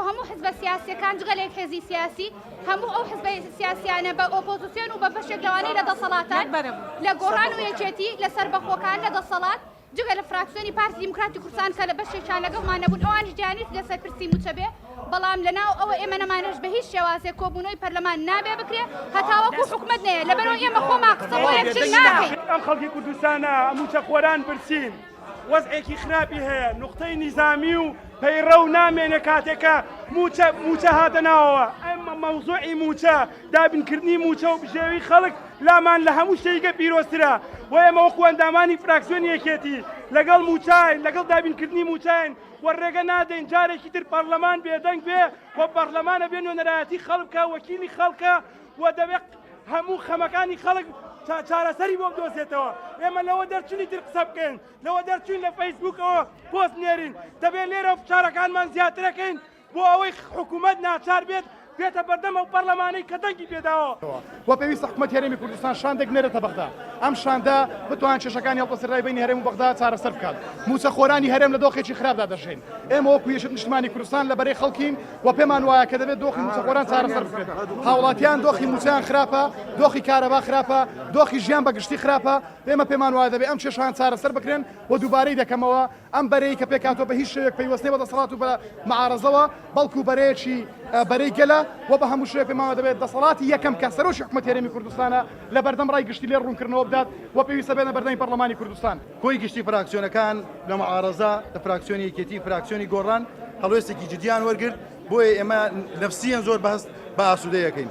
هەموو حزبە سیاسیەکان جگە لە یەک حێزی سیاسی هەموو ئەو حزبە سیاسیانە بە ئۆپۆزسیۆن و بە بەشێک لەوانەی لە دەسەڵاتان لە گۆڕان و یەکێتی لە سەربەخۆکان لە دەسەڵات جگە لە فراکسیۆنی پارتی دیموکراتی کوردستان کە لە بەشێکیان لەگەڵمان نەبوون ئەوانیش دەیانویست لەسەر پرسی مووچە بێ بەڵام لەناو ئەوە ئێمە نەمانهێشت بە هیچ شێوازێک کۆبوونەوەی پەرلەمان نابێ بکرێ هەتاوەکو حکومەت نەیە لەبەرئەوە ئێمە خۆمان قسە بۆ یەکتر ناکەین. ئەم خەڵکی کوردستانە مووچەخۆران برسین وەزعێکی خراپی هەیە نوقتەی نیزامی و پەیڕەو نامێنێ کاتێک کە مووچە مووچە هاتە ناوەوە ئەم مەوزوعی مووچە دابینکردنی مووچە و بژێوی خەڵک لامان لە هەموو شتێکە پیرۆزترە و ئێمە وەکو ئەندامانی فراکسیۆنی یەکێتی لەگەڵ مووچەین لەگەڵ دابینکردنی مووچەین و ڕێگە نادەین جارێکی تر پەرلەمان بێدەنگ بێ و پەرلەمانە بێ نوێنەرایەتی خەڵک بکا وەکیلی خەڵکە و دەبێ هەموو خەمەکانی خەڵک چارەسەری بۆ بدۆزێتەوە ئێمە لەوە دەرچونی تر قسە بکەین لەوە دەرچوین لە فەیسبوکەوە پۆست نێرین دەبێت لێرە فشارەکانمان زیاترەکەین بۆ ئەوەی حکوومەت ناچار بێت بێتە بەردەم ئەو پەرلەمانەی کە دەنگی پێداوە. و پێویستە حکومەتی هەرێمی کوردستان شاندێک بنێرێتە بەغدا، ئەم شاندە بتوانێت کێشەکانی هەڵپەسێردراوی بەینی هەرێم و بەغدا چارەسەر بکات. مووچەخۆرانی هەرێم لە دۆخێکی خراپدا دەژین. ئێمە وەکو یەکێتی نیشتمانی کوردستان لە بەرەی خەڵکین و پێمان وایە کە دەبێت دۆخی مووچەخۆران چارەسەر بکرێت. هاوڵاتیان دۆخی مووچەیان خراپە، دۆخی کارەبا خراپە، دۆخی ژیان بە گشتی خراپە. ئێمە پێمان وایە دەبێت ئەم کێشانە چارەسەر بکرێن و دووبارەی دەکەمەوە، ئەم بەرەی کە پێکهاتووە بە هیچ شێوەیەک پەیوەست نیە بە دەسەڵات و بە مەعارەزەوە، بەڵکو بەرەیەکی بەرەی گەلە و بە هەموو شێوەیەک پێمان وایە دەبێت دەسەڵاتی یەکەم کە سەرۆکی حکومەتی هەرێمی کوردستانە لە بەردەم ڕای گشتی لێ ڕوونکردنەوە بدات و پێویستە بێنە بەردەمی پەڕلەمانی کوردستان. کۆی گشتی فراکسیۆنەکان لە معارەزە، لە فراکسیۆنی یەکێتی، فراکسیۆنی گۆڕان هەڵوێستێکی جدیان وەرگرت، بۆیە ئێمە نەفسیەن زۆر بە هەست بە ئاسوودەیەکەین.